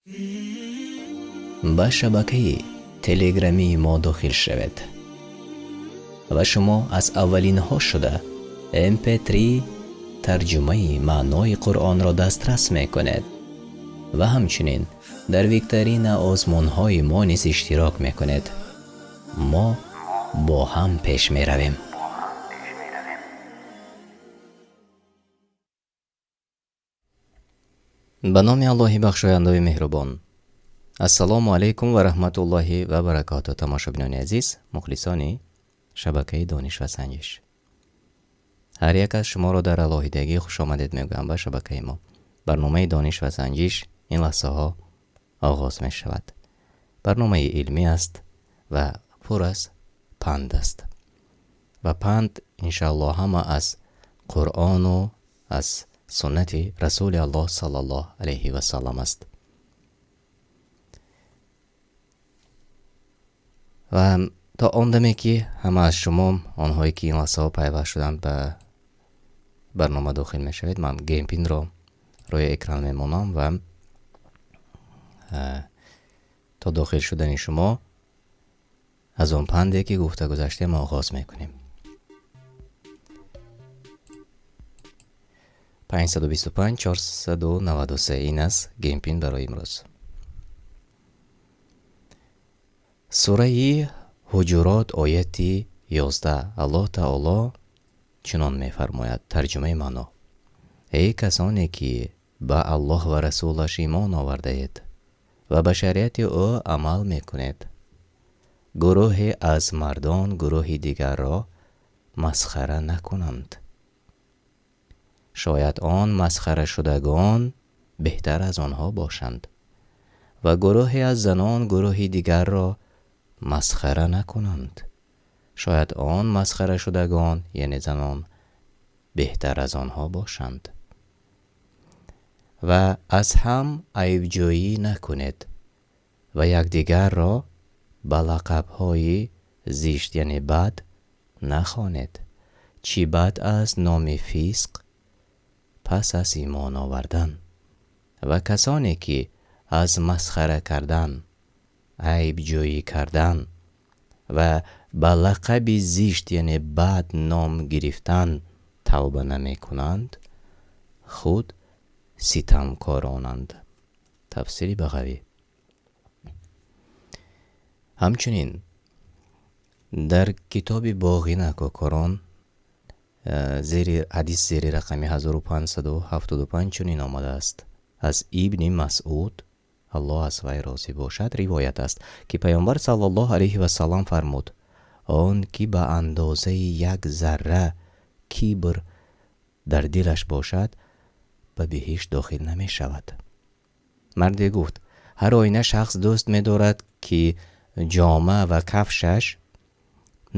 Ба шабакаи телеграмии мо дохил шавед ва шумо аз аввалинҳо шуда mp3 тарҷумаи маънои Қуръонро дастрас мекунед ва ҳамчунин дар викторина озмунҳои мо низ иштирок мекунед. Мо бо ҳам пеш меравем. Ба номи Аллоҳи бахшояндаи меҳрубон. Ассалому алайкум ва раҳматуллоҳи ва баракоту. Тамошобинони азиз, мухлисони шабакаи Дониш ва Санҷиш. Ҳар як аз шуморо дар алоҳидагӣ хушомадед мегӯям ба шабакаи мо. Барномаи Дониш ва Санҷиш ин лаҳзаҳо оғоз мешавад. Барномаи илмӣ аст ва пур аз панд аст. Ва панд иншааллоҳ ҳама аз Қуръону аз суннати Расули Аллоҳ саллаллоҳу алайҳи васаллам аст. Ва то он даме ки ҳама аз шумо, онҳое ки ин лаҳзаҳо пайваст шуданд, ба барнома дохил мешавед, ман геймпинро рӯи экран мемонам ва то дохил шудани шумо аз он панде ки гуфта гузаштем оғоз мекунем. 525 493 ин аст геймпин барои имрӯз. Сураи Ҳуҷурот ояти 11 Аллоҳ Таоло чунон мефармояд. Тарҷумаи маъно: Эй касоне ки ба Аллоҳ ва Расулаш имон овардаед ва ба шариати ӯ амал мекунед, гурӯҳе аз мардон гурӯҳи дигарро масхара накунанд. Шояд он масхарашудагон беҳтар аз онҳо бошанд ва гурӯҳе аз занон гурӯҳи дигарро масхара накунанд. Шояд он масхарашудагон, яъне занон, беҳтар аз онҳо бошанд. Ва аз ҳам айбҷӯӣ накунед ва якдигарро ба лақабҳои зишт, яъне бад, нахонед. Чӣ бад аст номи фисқ пас аз имон овардан. Ва касоне ки аз масхара кардан, айбҷӯӣ кардан ва ба лақаби зишт, яъне бад ном гирифтан тавба намекунанд, худ ситамкоронанд. Тафсири Бағавӣ. Ҳамчунин дар китоби Боғи накӯкорон зери ҳадис зери рақами 1575 чунин омадааст. Аз Ибни Масъуд, Аллоҳ аз вай розӣ бошад, ривоят аст, ки Пайғамбар саллаллоҳу алайҳи васаллам фармуд: он ки ба андозаи як зарра кибр дар дилаш бошад, ба биҳишт дохил намешавад. Марде гуфт: ҳар оина шахс дӯст медорад, ки ҷома ва кафшаш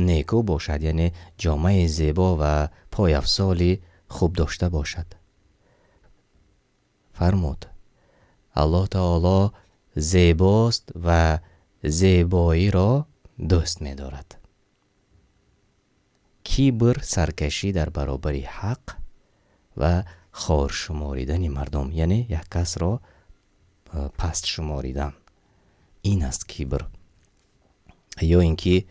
некӯ бошад, яъне ҷомаи зебо ва пойафзоли хуб дошта бошад. Фармуд: Аллоҳ Таоло зебост ва зебоиро дӯст медорад. Кибр саркашӣ дар баробари ҳақ ва хор шуморидани мардум, яъне як касро паст шуморидан. Ин аст кибр. Ё ин ки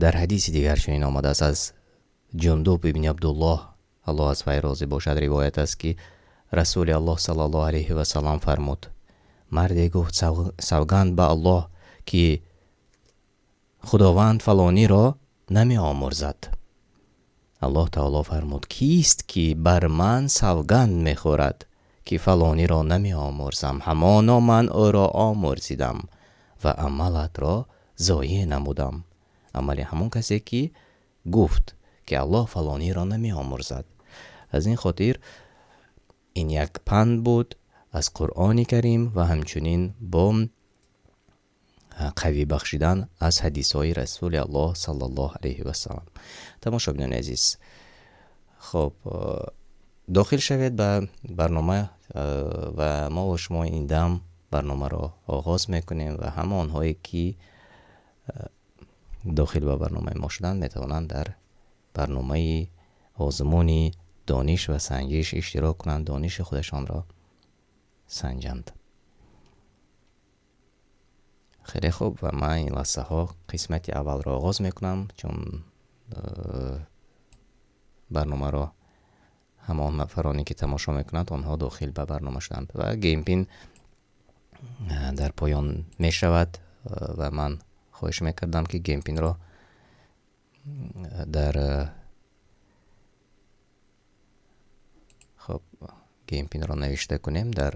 дар ҳадиси дигар чунин омадааст аз Ҷундуб ибни Абдуллоҳ, Аллоҳ аз вай розӣ бошад, ривоят аст, ки Расули Аллоҳ саллаллоҳу алайҳи васаллам фармуд: марде гуфт: савганд ба Аллоҳ, ки Худованд фалониро намеомӯрзад. Аллоҳ Таоло фармуд: кист ки бар ман савганд мехӯрад, ки фалониро намеомӯрзам? Ҳамоно ман ӯро омӯрзидам ва амалатро зоеъ намудам. Амали ҳамон касе ки гуфт, ки Аллоҳ фалониро намеомӯрзад. Аз ин хотир ин як панд буд аз Қуръони Карим ва ҳамчунин бо қавӣ бахшидан аз ҳадисҳои Расули Аллоҳ саллаллоҳу алайҳи васаллам. Тамошобинони азиз, хоб дохил шавед ба барнома ва мо ва шумо ин дам барномаро оғоз мекунем ва ҳама онҳое ки дохил ба барномаи мо шуданд метавонанд дар барномаи озмуни дониш ва санҷиш иштирок кунанд, дониши худашонро санҷанд. Хеле хуб, ва ман ин лаҳзаҳо қисмати аввалро оғоз мекунам, чун барномаро ҳамон нафароне ки тамошо мекунанд, онҳо дохил ба барнома шуданд ва game pin дар поён мешавад ва ман хоҳиш мекардам, ки game pin ро дар хоб game pin ро навишта кунем дар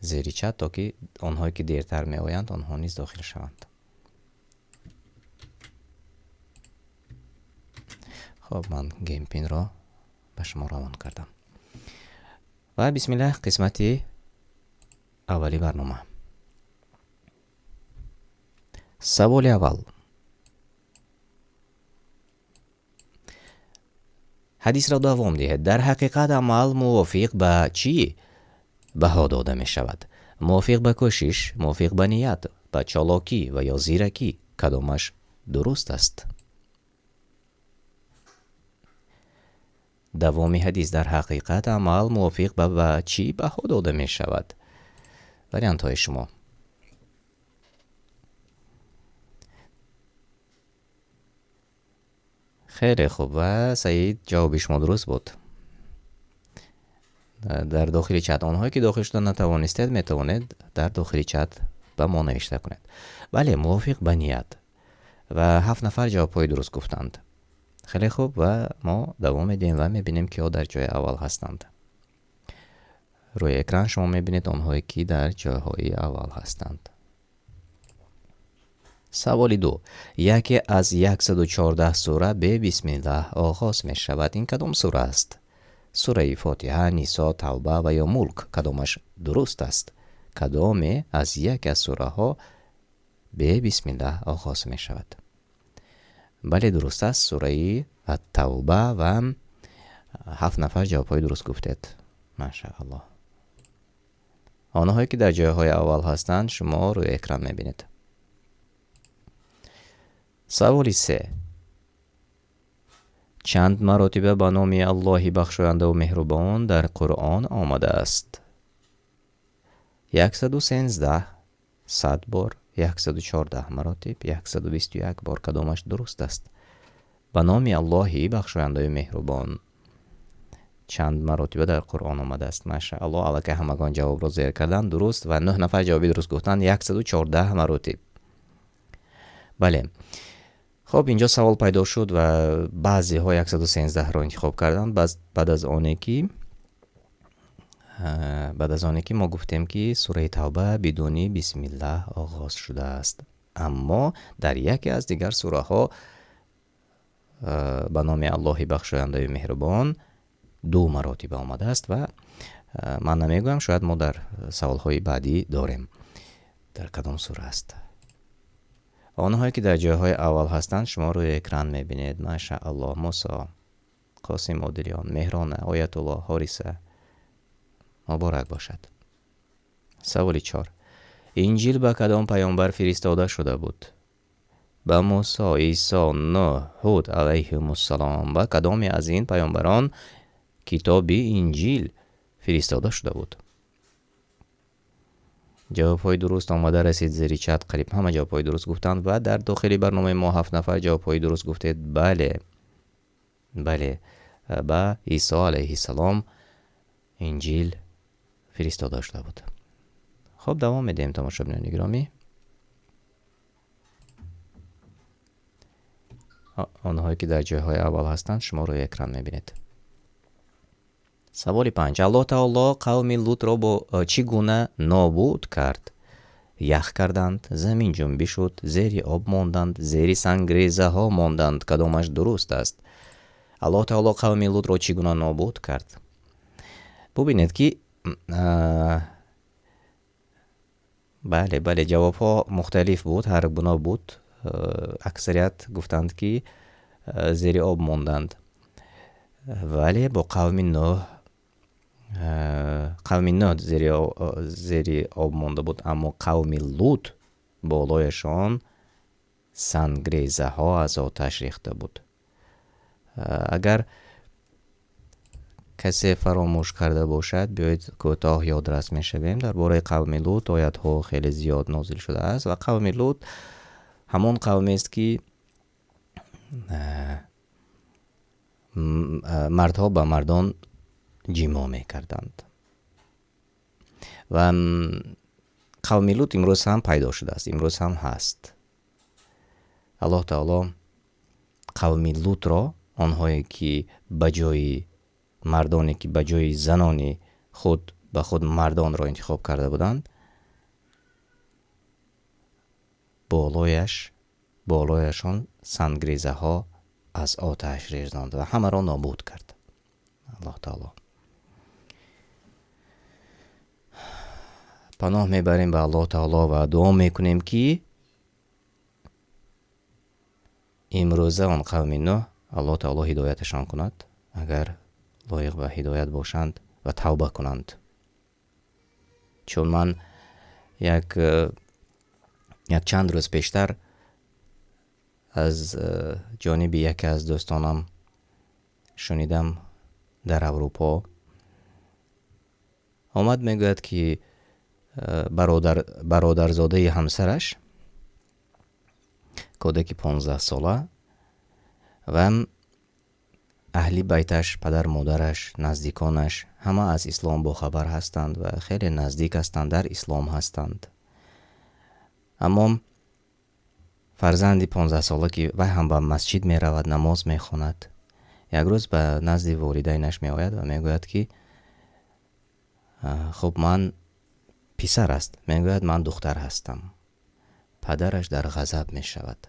зери чат, то ки онҳое ки дертар меоянд, онҳо низ дохил шаванд. Хоб, ман game pin ро ба шумо равон кардам. Ва бисмиллаҳ, қисмати аввали барнома. Саволи аввал. Ҳадисро давом диҳед. Дар ҳақиқат амал мувофиқ ба чӣ баҳо дода мешавад? Мувофиқ ба кӯшиш, мувофиқ ба ният, ба чолокӣ ва ё зиракӣ, кадомаш дуруст аст? Давоми ҳадис: дар ҳақиқат амал мувофиқ ба чӣ баҳо дода мешавад? Вариантҳои шумо. Хеле хуб, ва Саид, ҷавоби шумо дуруст буд. Дар дохили чат онҳое ки дохил шуда натавонистед, метавонед дар дохили чат ба мо навишта кунед. Бале, мувофиқ ба ният. Ва 7 нафар ҷавобҳои дуруст гуфтанд. Хеле хуб, ва мо давом медиҳем ва мебинем, киҳо дар ҷои аввал ҳастанд. Рӯи экран шумо мебинед онҳое ки дар ҷойҳои аввал ҳастанд. Саволи 2. Яке аз 114 сура бе бисмиллаҳ оғоз мешавад. Ин кадом сура аст? Сураи Фотиҳа, Нисо, Тавба ва ё Мулк, кадомаш дуруст аст? Кадоме аз яке аз сураҳо бе бисмиллаҳ оғоз мешавад? Бале, дуруст аст, сураи Ат-Тавба, ва 7 нафар ҷавобҳои дуруст гуфтед. Машааллоҳ. Онҳое ки дар ҷойҳои аввал ҳастанд, шумо рӯи экран мебинед. Саволи 3. Чанд маротиба ба номи Аллоҳи бахшояндаву меҳрубон дар Қуръон омадааст? 113, 100 бор, 114 маротиб, 121 бор, кадомаш дуруст аст? Ба номи Аллоҳи бахшояндаву меҳрубон чанд маротиба дар Қуръон омадааст? Машааллоҳ, аллакай ҳамагон ҷавобро зер карданд дуруст ва 9 нафар ҷавоби дуруст гуфтанд, 114 маротиб. Бале. Хоб, инҷо савол пайдо шуд ва баъзеҳо 113-ро интихоб карданд, баъд аз оне ки мо гуфтем, ки сураи Тавба бидуни бисмиллаҳ оғоз шудааст. Аммо дар яке аз дигар сураҳо ба номи Аллоҳи бахшояндаю меҳрубон 2 маротиба омадааст ва ман намегӯям, шояд мо дар саволҳои баъдӣ дорем. Дар кадом сура аст? Онҳое ки дар ҷойҳои аввал ҳастанд, шумо рӯи экран мебинед. Машааллоҳ, Мусо, Қосим Одилён, Меҳрона, Оятуллоҳ, Ҳориса. Муборак бошад. Саволи 4. Инҷил ба кадом паёмбар фиристода шуда буд? Ба Мусо, Исо, Нӯҳ, Ҳуд алайҳимуссалом. Ба кадоме аз ин паёмбарон китоби Инҷил фиристода шуда буд? Ҷавобҳои дуруст омада расид зери чат. Қариб ҳама ҷавобҳои дуруст гуфтанд ва дар дохили барномаи мо 7 нафар ҷавобҳои дуруст гуфтед. Бале, бале, ба Исо алайҳиссалом Инҷил фиристода шуда буд. Хоб, давом медиҳем, тамошобинони гиромӣ. Онҳое ки дар ҷойҳои аввал ҳастанд, шумо рӯи экран мебинед. Саволи 5. Аллоҳ таоло қавми Лутро бо чӣ гуна нобуд кард? Ях карданд, замин ҷунбӣ шуд, зери об монданд, зери сангрезаҳо монданд. Кадомаш дуруст аст? Аллоҳ таоло қавми Лутро чӣ гуна нобуд кард? Бубинед ки бале, бале, ҷавобҳо мухталиф буд, ҳар гуна буд. Аксарият гуфтанд, ки зери об монданд. Вале бо қавми Нӯҳ, қавми Нӯҳ зери об монда буд, аммо қавми Лут болояшон сангрезаҳо аз оташ рехта буд. Агар Касе фаромӯш карда бошад, биёед, кӯтоҳ ёдрас мешавем. Дар бораи қавми Лут оятҳо хеле зиёд нозил шудааст ва қавми Лут ҳамон қавмест, ки мардҳо ба мардон ҷимо мекарданд. Ва қавми Лут имрӯз ҳам пайдо шудааст, имрӯз ҳам ҳаст. Аллоҳ таоло қавми Лутро, онҳое ки ба ҷои мардоне ки ба ҷои занони худ ба худ мардонро интихоб карда буданд, болояшон сангрезаҳо аз оташ резонд ва ҳамаро нобуд кард Аллоҳ таоло. Паноҳ мебарем ба Аллоҳ таоло ва дуо мекунем, ки имрӯза он қавми Нӯҳ Аллоҳ таоло ҳидояташон кунад, агар лоиқ ба ҳидоят бошанд ва тавба кунанд. Чун ман як чанд рӯз пештар аз ҷониби яке аз дӯстонам шунидам, дар Аврупо омад, мегӯяд, ки бародарзодаи ҳамсараш, кӯдаки 15 сола, ва аҳли байташ, падар модараш, наздиконаш ҳама аз ислом бохабар ҳастанд ва хеле наздик ҳастанд, дар ислом ҳастанд. Аммо фарзанди 15 сола, ки вай ҳам ба масҷид меравад, намоз мехонад, як рӯз ба назди волидайнаш меояд ва мегӯяд, ки хуб, ман писар аст, мегӯяд, ман духтар ҳастам. Падараш дар ғазаб мешавад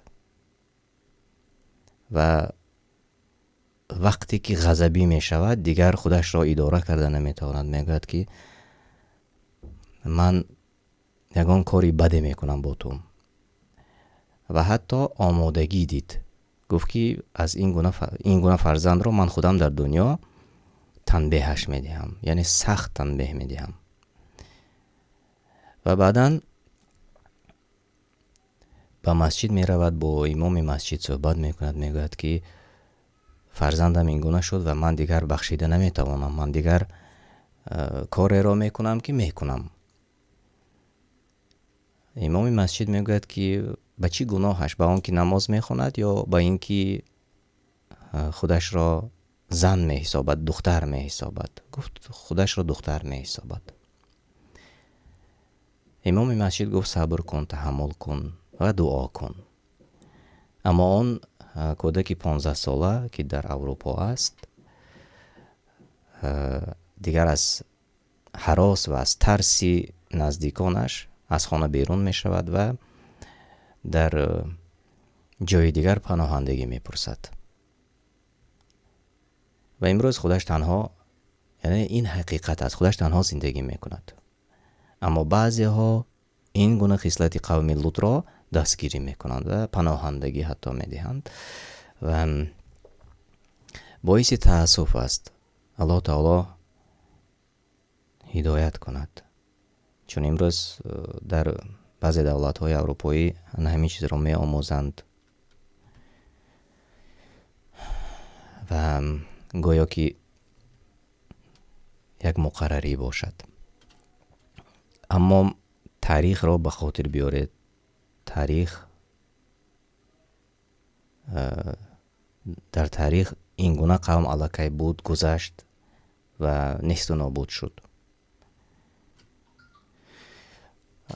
ва вақте ки ғазабӣ мешавад, дигар худашро идора карда наметавонад. Мегӯяд, ки ман ягон кори баде мекунам бо ту. Ва ҳатто омодагӣ дид, гуфт, ки аз ин гуна фарзандро ман худам дар дунё танбеҳаш медиҳам, яъне сахт танбеҳ медиҳам. Ва баъдан ба масҷид меравад, бо имоми масҷид суҳбат мекунад, мегӯяд, ки фарзандам ин гуна шуд ва ман дигар бахшида наметавонам, ман дигар кореро мекунам, ки мекунам. Имоми масҷид мегӯяд, ки ба чӣ гуноҳаш? Ба он ки намоз мехонад ё ба ин ки худашро зан меҳисобад, духтар меҳисобад? Гуфт, худашро духтар меҳисобад. Имоми масҷид гуфт, сабр кун, таҳаммул кун ва дуо кун. Аммо он кӯдаки 15 сола, ки дар Аврупо аст, дигар аз ҳарос ва аз тарси наздиконаш аз хона берун мешавад ва дар ҷои дигар паноҳандагӣ мепурсад. Ва имрӯз худаш танҳо, яъне ин ҳақиқат аст, худаш танҳо зиндагӣ мекунад. Аммо баъзеҳо ин гуна хислати қавми Лутро дастгирӣ мекунанд ва паноҳандагӣ ҳатто медиҳанд. Ва боиси таассуф аст. Аллоҳ таоло ҳидоят кунад. Чун имрӯз дар баъзе давлатҳои аврупоӣ ана ҳамин чизро меомӯзанд ва гӯё ки як муқаррарӣ бошад. Аммо таърихро ба хотир биёред. Таърих, дар таърих ин гуна қавм аллакай буд, гузашт ва несту нобуд шуд.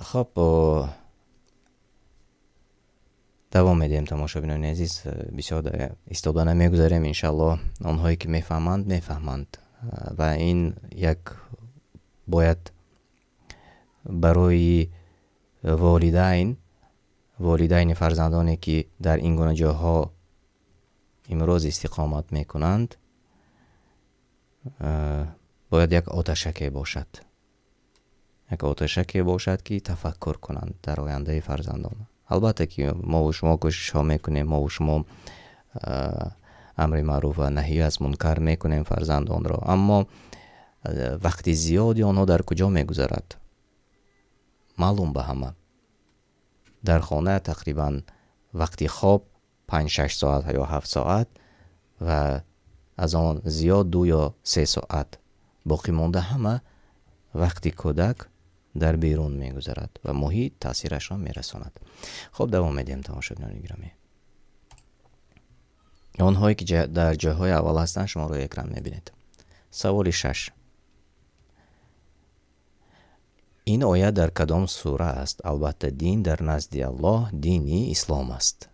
Хоб, давом медиҳем, тамошобинони азиз, бисёр истода намегузарем, иншаллоҳ. Онҳое ки мефаҳманд, мефаҳманд ва ин як бояд барои волидайни фарзандоне ки дар ин гуна ҷойҳо имрӯз истиқомат мекунанд, бояд як оташаке бошад. Як оташаке бошад, ки тафаккур кунанд дар ояндаи фарзандон. Албатта ки мо ва шумо кӯшишҳо мекунем, мо ва шумо амри маъруф ва наҳӣ аз мункар мекунем фарзандонро, аммо вақти зиёди онҳо дар куҷо мегузарад? Маълум ба ҳама. Дар хона тақрибан вақти хоб 5-6 соат ё 7 соат ва Аз он зиёд 2 ё 3 соат. Боқимонда ҳама вақти кӯдак дар берун мегузарад ва муҳит таъсирашро мерасонад. Хуб, давом медиҳем, тамошобинони гиромӣ. Онҳое ки дар ҷойҳои аввал ҳастанд, шумо рӯи экран мебинед. Саволи 6. Ин оят дар кадом сура аст? Албатта, дин дар назди Аллоҳ дини ислом аст.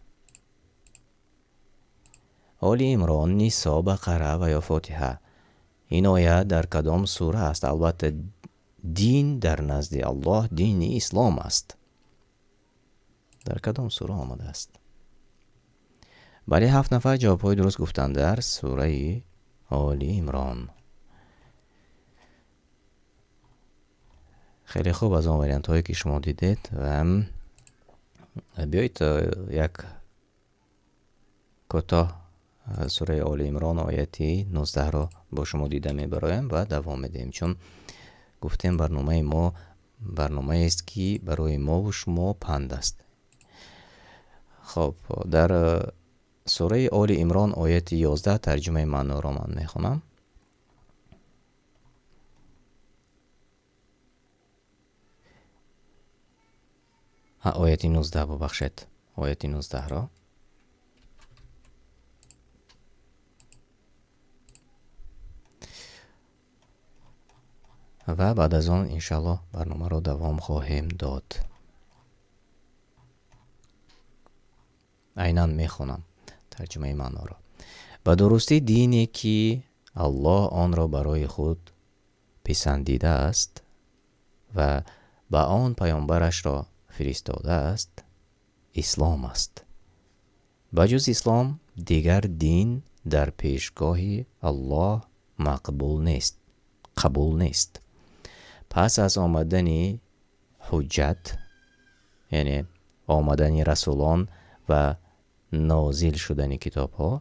Оли Имрон, Нисо, Бақара ва ё Фотиҳа. Ин оят дар кадом сура аст? Албатта, дин дар назди Аллоҳ дини ислом аст. Дар кадом сура омадааст? Бале, 7 нафар ҷавобҳои дуруст гуфтанд дар сураи Оли Имрон. Хеле хуб аз он вариантҳое ки шумо дидед ва биёед як кӯтоҳ сураи Оли Имрон ояти 19-ро бо шумо дида мебароем ва давом медиҳем, чун гуфтем барномаи мо барномаест ки барои мову шумо панд аст. Хоб, дар сураи Оли Имрон ояти 11 тарҷумаи маъноро ман мехонам. Ояти 19, бубахшед, ояти 19-ро. Ва баъд аз он иншаллоҳ барномаро давом хоҳем дод. Айнан мехонам тарҷумаи маъноро. Ба дурустӣ дине ки Аллоҳ онро барои худ писандидааст ва ба он паёмбарашро фиристодааст, ислом аст. Ба ҷуз ислом дигар дин дар пешгоҳи Аллоҳ мақбул нест, қабул нест. Пас аз омадани ҳуҷҷат, яъне омадани расулон ва нозил шудани китобҳо,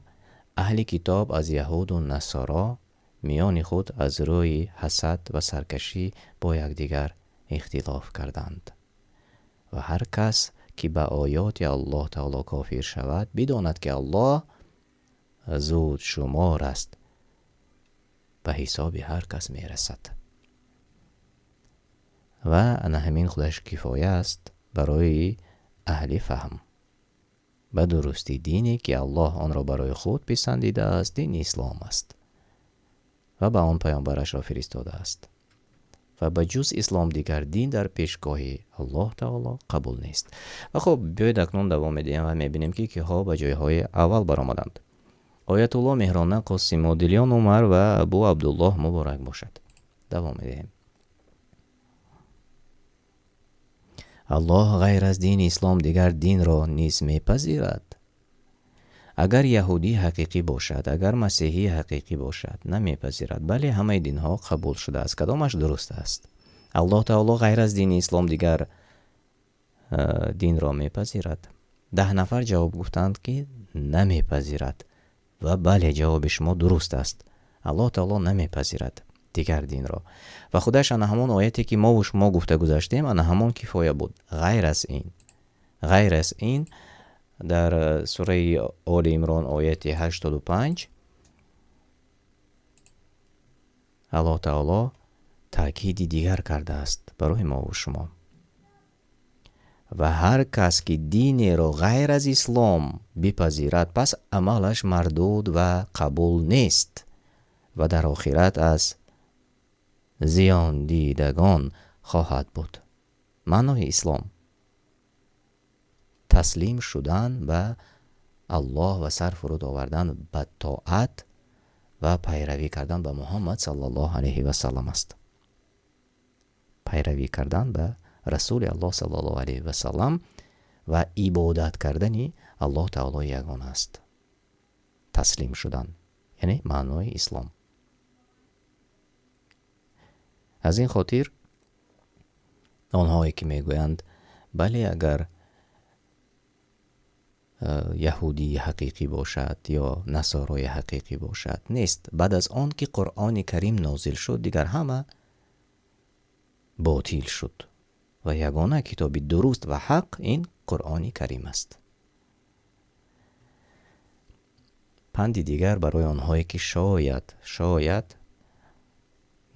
аҳли китоб аз яҳуду насоро миёни худ аз рӯи ҳасад ва саркашӣ бо якдигар ихтилоф карданд. Ва ҳар кас ки ба оёти Аллоҳ таоло кофир шавад, бидонад ки Аллоҳ зудшумор аст, ба ҳисоби ҳар кас мерасад. Ва ана ҳамин худаш кифоя аст барои аҳли фаҳм. Ба дурустӣ дине ки Аллоҳ онро барои худ писандидааст, дини ислом аст ва ба он паёмбарашро фиристодааст. Ва ба ҷуз ислом дигар дин дар пешгоҳи Аллоҳ таоло қабул нест. Ва хуб, биёед акнун давом медиҳем ва мебинем ки киҳо ба ҷойҳои аввал баромаданд. Оятулло Меҳрона, Қосимо, Дилён Умар ва Абу Абдуллоҳ муборак бошад. Давом медиҳем. Аллоҳ ғайр аз дини ислом дигар динро низ мепазирад. Агар яҳудӣ ҳақиқӣ бошад, агар масеҳӣ ҳақиқӣ бошад, намепазирад. Бале, ҳамаи динҳо қабул шудааст. Кадомаш дуруст аст? Аллоҳ таоло ғайр аз дини ислом дигар динро мепазирад. 10 нафар ҷавоб гуфтанд ки намепазирад. Ва бале, ҷавоби шумо дуруст аст. Аллоҳ таоло намепазирад дигар динро. Ва худаш ана ҳамон ояте ки мову шумо гуфта гузаштем, ана ҳамон кифоя буд. Ғайр аз ин дар сураи Оли Имрон ояти 85 Аллоҳ таоло таъкиди дигар кардааст барои мову шумо. Ва ҳар кас ки динеро ғайр аз ислом бипазирад, пас амалаш мардуд ва қабул нест ва дар охират аз зиёндидагон хоҳад буд. Маънои ислом таслим шудан ба Аллоҳ ва сар фуруд овардан ба тоат ва пайравӣ кардан ба Муҳаммад саллаллоҳу алайҳи васаллам аст. Пайравӣ кардан ба Расули Аллоҳ саллаллоҳу алайҳи васаллам ва ибодат кардани Аллоҳ таолои ягона аст. Таслим шудан, яъне маънои ислом. Аз ин хотир онҳое ки мегӯянд бале, агар яҳудии ҳақиқӣ бошад ё насорои ҳақиқӣ бошад, нест. Баъд аз он ки Қуръони Карим нозил шуд, дигар ҳама ботил шуд ва ягона китоби дуруст ва ҳақ ин Қуръони Карим аст. Панди дигар барои онҳое, ки шояд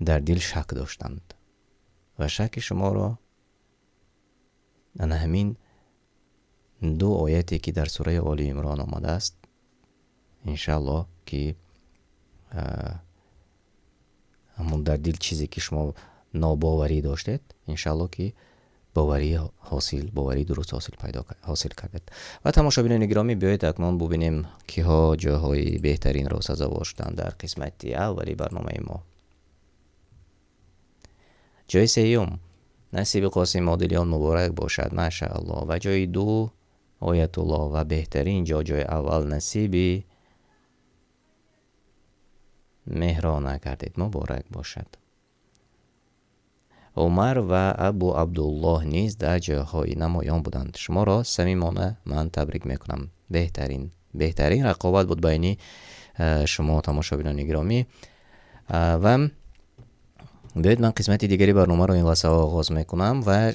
дар дил шак доштанд ва шаки шуморо ана ҳамин ду ояте, ки дар сураи Оли Имрон омадааст, иншааллоҳ, ки ҳамон дар дил чизе, ки шумо нобоварӣ доштед, иншааллоҳ, ки боварии дуруст ҳосил кардед. Ва тамошобинони гиромӣ, биёед акнун бубинем, киҳо ҷойҳои беҳтаринро сазовор шуданд дар қисмати аввали барномаи мо. Ҷойи сеюм насиби Қосим Одилён муборак бошад, машааллоҳ. Ва ҷойи ду Оятуллоҳ ва беҳтарин ҷо, ҷойи аввал насиби Меҳрона кардед, муборак бошад. Умар ва Абу Абдуллоҳ низ дар ҷойҳои намоён буданд. Шуморо самимона ман табрик мекунам. Беҳтарин рақобат буд байни шумо, тамошобинони гиромӣ. Ва биёед ман қисмати дигари барномаро ин лаҳза оғоз мекунам ва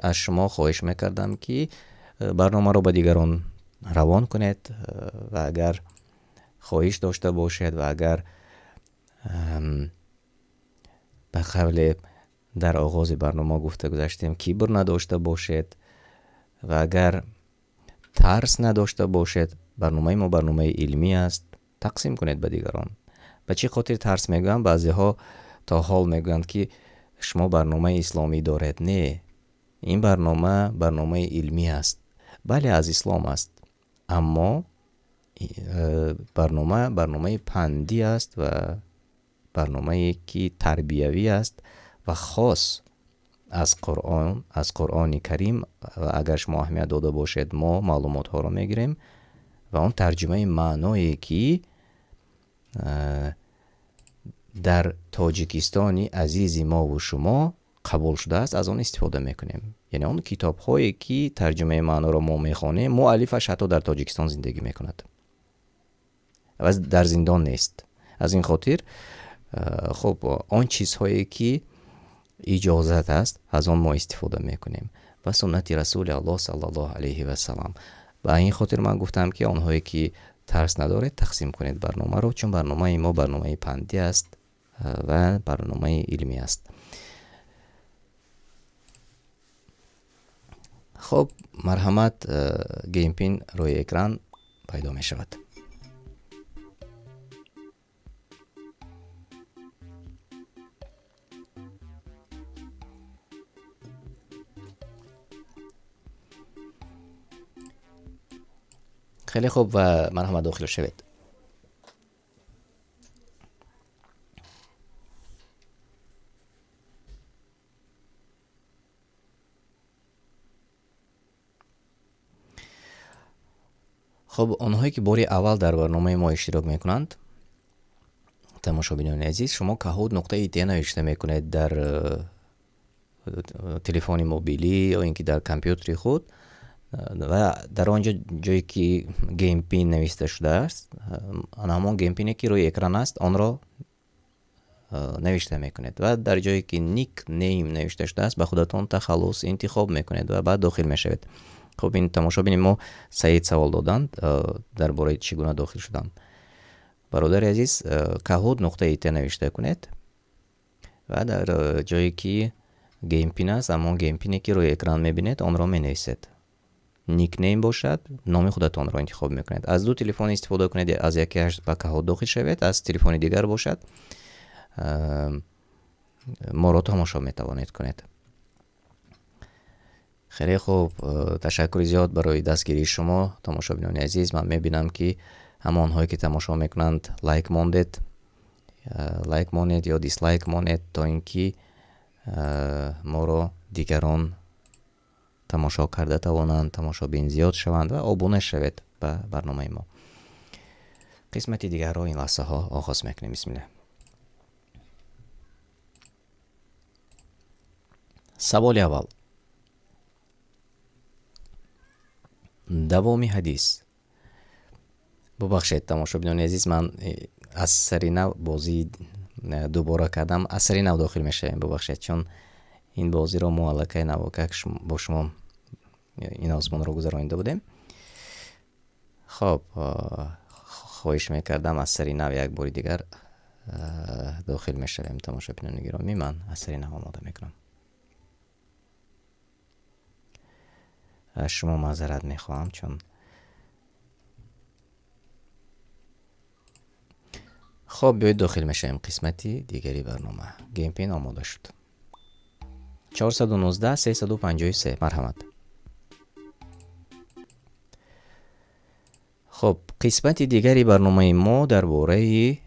аз шумо хоҳиш мекардам, ки барномаро ба дигарон равон кунед ва агар хоҳиш дошта бошед ва агар ба қавле дар оғози барнома гуфта гузаштем, кибр надошта бошед ва агар тарс надошта бошед, барномаи мо барномаи илмӣ аст, тақсим кунед ба дигарон. Ба чӣ хотир тарс мегӯям? Баъзеҳо то ҳол мегӯянд, ки шумо барномаи исломӣ доред. Не, ин барнома барномаи илмӣ аст. Бале, аз ислом аст, аммо барнома барномаи пандӣ аст ва барномае ки тарбиявӣ аст ва хос аз Қуръон, аз Қуръони Карим. Ва агар шумо аҳамият дода бошед, мо маълумотҳоро мегирем ва он тарҷумаи маъное, ки дар Тоҷикистони азизи мову шумо қабул шудааст, аз он истифода мекунем. Яъне он китобҳое, ки тарҷумаи маъноро мо мехонем, муаллифаш ҳатто дар Тоҷикистон зиндагӣ мекунад ва дар зиндон нест. Аз ин хотир, он чизҳое, ки иҷозат аст, аз он мо истифода мекунем ва суннати Расули Аллоҳ саллаллоҳу алайҳи васаллам. Ба ин хотир ман гуфтам, ки онҳое, ки тарс надоред, тақсим кунед барномаро, чун барномаи мо барномаи пандӣ аст ва барномаи илмӣ аст. Марҳамат, геймпин рӯи экран пайдо мешавад. Хеле хуб ва марҳамат дохил шавед. Онҳое ки бори аввал дар барномаи мо иштирок мекунанд, тамошобинони азиз, шумо Kahoot нуқта и т навишта мекунед дар телефони мобилӣ ё ин ки дар компютери худ ва дар он ҷо ҷое ки Game Pin навишта шудааст, ана ҳамон Game Pin-е ки рӯи экран аст, онро навишта мекунед ва дар ҷое ки nickname навишта шудааст, ба худатон тахаллус интихоб мекунед ва баъд дохил мешавед. Ин тамошобини мо Саид савол доданд дар бораи чӣ гуна дохил шудан. Бародари азиз, Kahoot нуқта и т навишта кунед ва дар ҷое ки Game Pin аст, ҳамон Game Pin-е ки рӯи экран мебинед, онро менависед. Nickname бошад, номи худатонро интихоб мекунед. Аз ду телефон истифода кунед, аз якеаш ба Kahoot дохил шавед, аз телефони дигар бошад, моро тамошо метавонед кунед. Хеле хуб, ташаккури зиёд барои дастгирии шумо, тамошобинони азиз. Ман мебинам, ки ҳамонҳое ки тамошо мекунанд, лайк мондед, лайк монед ё дислайк монед, то ин ки моро дигарон тамошо карда тавонанд, тамошобин зиёд шаванд ва обуна шавед ба барномаи мо. Қисмати дигарро ин лаҳзаҳо оғоз мекунем. Бисмиллаҳ. Саволи аввал. Давоми ҳадис. Бубахшед, тамошобинони азиз, ман аз сари нав бозӣ дубора кардам, аз сари нав дохил мешавем, бубахшед, чун ин бозиро мо аллакай навокак бо шумо ин озмунро гузаронида будем. Хоҳиш мекардам, аз сари нав як бори дигар дохил мешавем. Тамошобинони гиромӣ, ман аз сари нав омода мекунам. Аз шумо маъзарат мехоҳам, чун хоб, биёед дохил мешавем қисмати дигари барнома. Геймпин омода шуд. 419 353. Марҳамат. Хоб, қисмати дигари барномаи мо дар бораи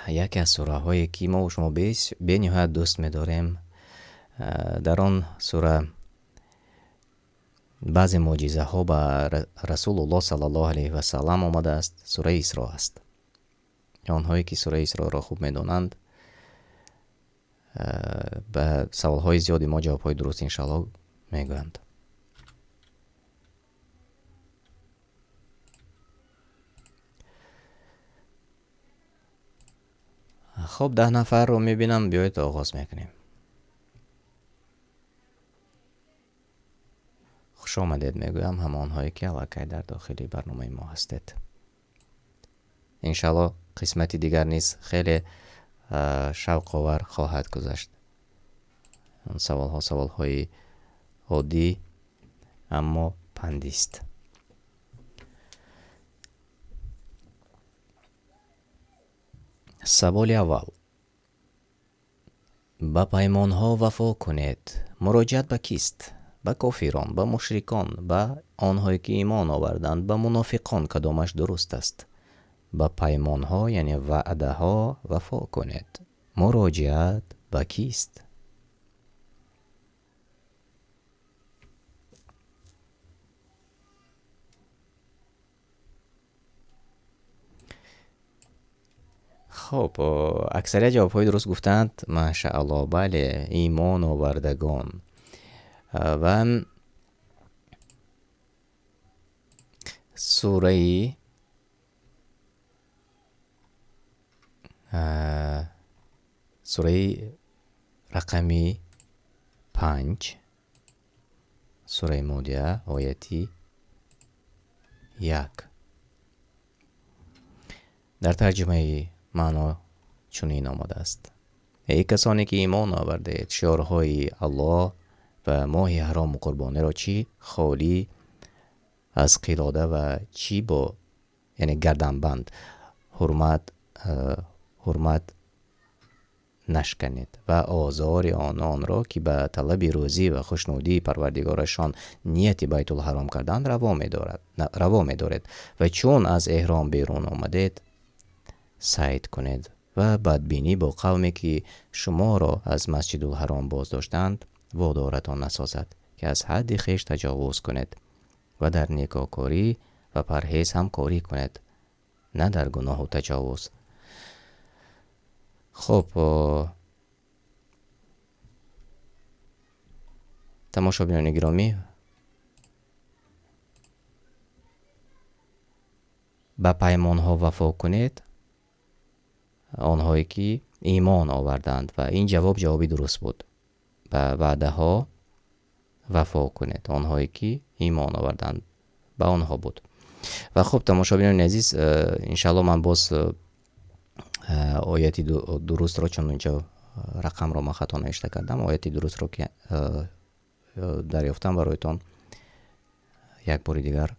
яке аз сураҳое, ки мо шумо бениҳоят дӯст медорем. Дар он сура баъзе мӯъҷизаҳо ба Расулуллоҳ саллаллоҳу алайҳи васаллам омадааст. Сураи Исро аст. Онҳое ки сураи Исроро хуб медонанд, ба саволҳои зиёди мо ҷавобҳои дуруст иншааллоҳ мегӯянд. Хоб, 10 нафарро мебинам, биёед оғоз мекунем. Хуш омадед мегӯям ҳамонҳое ки аллакай дар дохили барномаи мо ҳастед. Иншааллоҳ қисмати дигар низ хеле шавқовар хоҳад гузашт. Он саволҳо саволҳои оддӣ, аммо пандист. Саволи аввал. Ба паймонҳо вафо кунед. Муроҷиат ба кист? Ба кофирон, ба мушрикон, ба онҳое ки имон оварданд, ба мунофиқон. Кадомаш дуруст аст? Ба паймонҳо, яъне ваъдаҳо вафо кунед. Муроҷиат ба кист? Хоб, аксарият ҷавобҳои дуруст гуфтанд. Машааллоҳ, бале, имон овардагон. Ва сураи рақами 5, сураи Модия, ояти 1. Дар тарҷумаи маъно чунин омадааст: эй касоне ки имон овардаед, шиорҳои Аллоҳ ва моҳи ҳарому қурбониро чӣ холӣ аз қилода ва чӣ бо, яъне гарданбанд, ҳурмат нашканед ва озори ононро, ки ба талаби рӯзӣ ва хушнудии парвардигорашон нияти байтулҳаром кардан раво медоред ва чун аз эҳром берун омадед сайд кунед ва бадбинӣ бо қавме ки шуморо аз масҷидулҳаром боздоштанд водоратон насозад, ки аз ҳадди хеш таҷовуз кунед ва дар некокорӣ ва парҳез ҳамкорӣ кунед, на дар гуноҳу таҷовуз. Хоб, тамошобинони гиромӣ, ба паймонҳо вафо кунед онҳое ки имон оварданд, ва ин ҷавоб ҷавоби дуруст буд. Ба ваъдаҳо вафо кунед онҳое ки имон оварданд, ба онҳо буд. Ва хуб, тамошобинони азиз, иншааллоҳ ман боз ояти дурустро, чун инҷо рақамро ман хато навишта кардам, ояти дурустро ки дарёфтам бароятон як бори дигар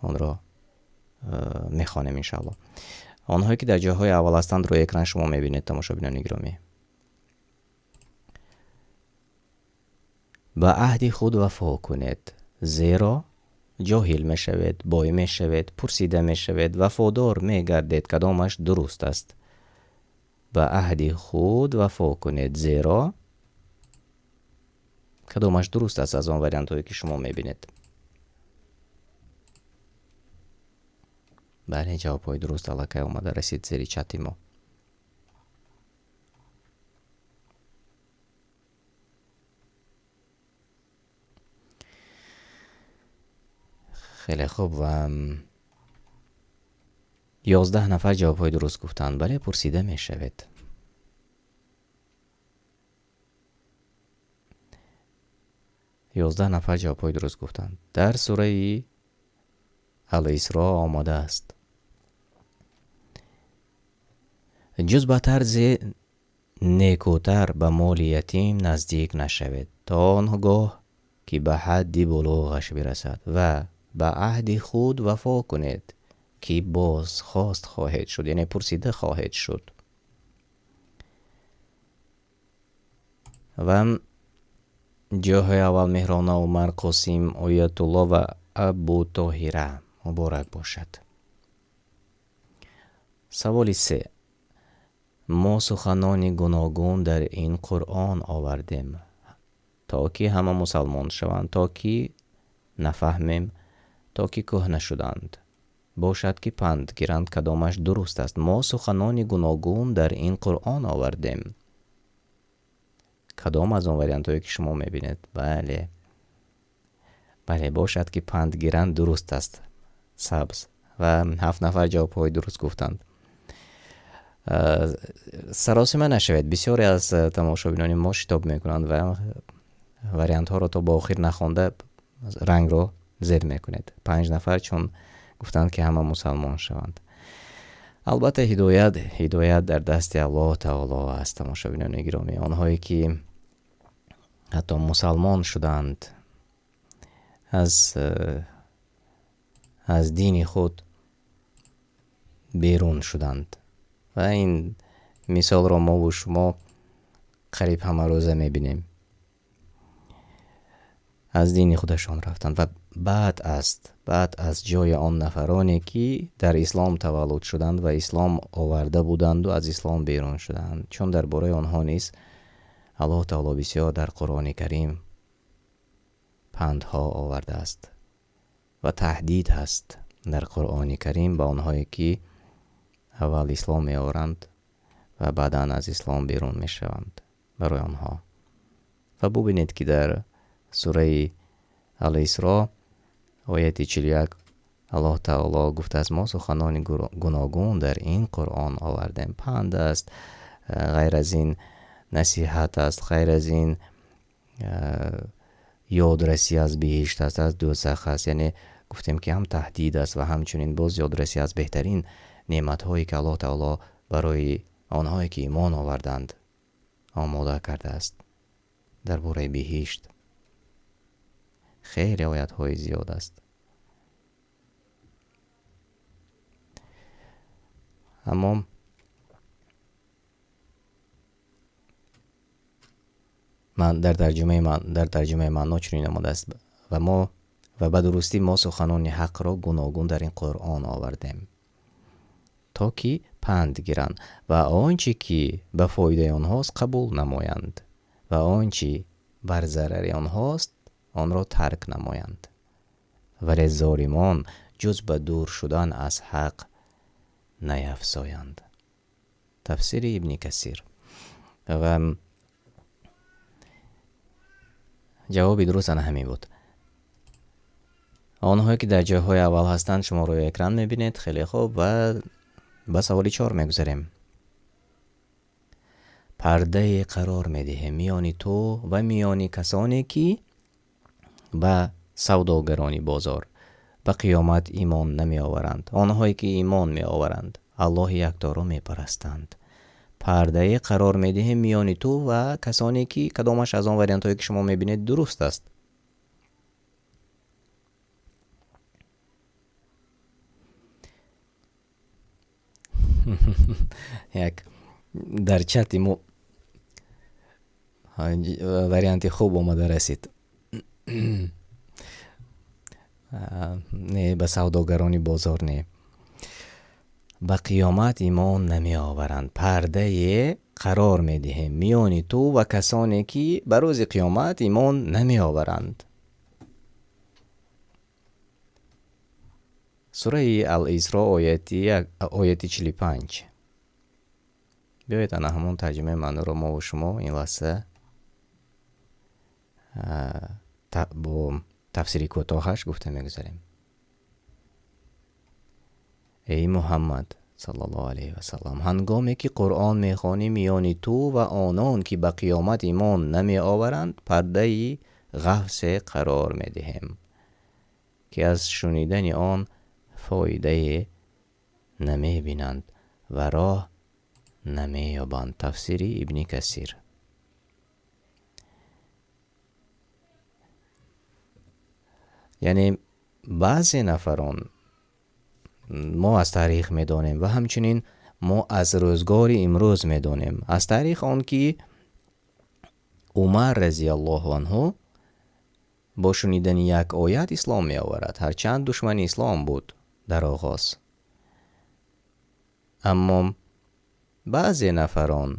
онро мехонем иншааллоҳ. Онҳое ки дар ҷойҳои аввал ҳастанд рӯи экран шумо мебинед, тамошобинони гиромӣ. Ба аҳди худ вафо кунед, зеро ҷоҳил мешавед, бой мешавед, пурсида мешавед, вафодор мегардед. Кадомаш дуруст аст? Ба аҳди худ вафо кунед, зеро кадомаш дуруст аст аз он вариантҳое ки шумо мебинед? Бале, ҷавобҳои дуруст аллакай омада расид зери чати мо. Хеле хуб, ва 11 нафар ҷавобҳои дуруст гуфтанд. Бале, пурсида мешавед. 11 нафар ҷавобҳои дуруст гуфтанд. Дар сураи Ал-Исро омадааст: ҷуз ба тарзи некӯтар ба моли ятим наздик нашавед, то он гоҳ ки ба ҳадди булуғаш бирасад ва ба аҳди худ вафо кунед, ки бозхост хоҳед шуд, яъне пурсида хоҳед шуд. Ва ҷойҳои аввал Меҳрона, Умар, Қосим, Оятулло ва Абу Тоҳира. Муборак бошад. Саволи се. Мо суханони гуногун дар ин Қуръон овардем, то ки ҳама мусалмон шаванд, то ки нафаҳмем, то ки кӯҳна шуданд. Бошад ки панд гиранд, кадомаш дуруст аст. Мо суханони гуногун дар ин Қуръон овардем. Кадом аз он вариантҳое ки шумо мебинед? Бале. Бале, бошад ки панд гиранд дуруст аст. Сабз. Ва 7 нафар ҷавобҳои дуруст гуфтанд. Саросима нашавед. Бисёре аз тамошобинони мо шитоб мекунанд ва вариантҳоро то ба охир нахонда рангро зер мекунед. 5 нафар чун гуфтанд ки ҳама мусалмон шаванд. Албатта ҳидоят дар дасти Аллоҳ таоло аст, тамошобинони гиромӣ. Онҳое ки ҳатто мусалмон шуданд, аз дини худ берун шуданд. Ва ин мисолро мову шумо қариб ҳамарӯза мебинем. Аз дини худашон рафтанд ва бад аст, бад аз ҷои он нафароне ки дар ислом таваллуд шуданд ва ислом оварда буданду аз ислом берун шуданд, чун дар бораи онҳо низ Аллоҳ таоло бисёр дар Қуръони Карим пандҳо овардааст ва таҳдид ҳаст дар Қуръони Карим ба онҳое ки аввал ислом меоранд ва баъдан аз ислом берун мешаванд барои онҳо. Ва бубинед ки дар сураи Ал-Исро ояти 41 Аллоҳ таоло гуфтааст: мо суханони гуногун дар ин Қуръон овардем. Панд аст, ғайр аз ин насиҳат аст, ғайр аз ин ёдрасӣ аз биҳишт аст, аз дӯзах аст. Яъне гуфтем ки ҳам таҳдид аст ва ҳамчунин боз ёдрасӣ аз беҳтарин неъматҳое ки Аллоҳ таоло барои онҳое ки имон оварданд омода кардааст дар бораи биҳишт. Хеле оятҳои зиёд аст. Аммо ман дар тарҷумаи маъно чунин омадааст: ва мо ва ба дурустӣ мо суханони ҳақро гуногун дар ин Қуръон овардем, то ки панд гиранд ва он чӣ ки ба фоидаи онҳост қабул намоянд ва он чӣ бар зарари онҳост онро тарк намоянд. Вале золимон ҷуз ба дур шудан аз ҳақ наяфзоянд. Тафсири Ибни Касир. Ва ҷавоби дуруст ана ҳамин буд. Онҳое ки дар ҷойҳои аввал ҳастанд шумо рӯи экран мебинед. Хеле хуб, ва ба саволи 4 мегузарем. Пардае қарор медиҳем миёни ту ва миёни касоне ки ба савдогарони бозор ба қиёмат имон намеоваранд. Онҳое ки имон меоваранд Аллоҳи якторо мепарастанд. Пардае қарор медиҳем миёни ту ва касоне ки кадомаш аз он вариантҳое ки шумо мебинед дуруст аст. Як дар чати мо варианти хуб омада расид. Не, ба савдогарони бозор не. Ба қиёмат имон намеоваранд. Пардае қарор медиҳем миёни ту ва касоне ки ба рӯзи қиёмат имон намеоваранд. Сураи Ал-Исро ояти 45. Биёед ана ҳамон тарҷумаи маъноро мо ва шумо ин лаҳза бо тафсири кӯтоҳаш гуфта мегузарем. Эй Муҳаммад саллаллоҳу алайҳи васаллам, ҳангоме ки Қуръон мехонӣ миёни ту ва онон ки ба қиёмат имон намеоваранд пардаи ғафсе қарор медиҳем, ки аз шунидани он фоидае намебинанд ва роҳ намеёбанд. Тафсири Ибни Касир. Яъне баъзе нафарон мо аз таърих медонем ва ҳамчунин мо аз рӯзгори имрӯз медонем. Аз таърих он ки Умар разияллоҳу анҳу бо шунидани як оят ислом меоварад, ҳарчанд душмани ислом буд дар оғоз. Аммо баъзе нафарон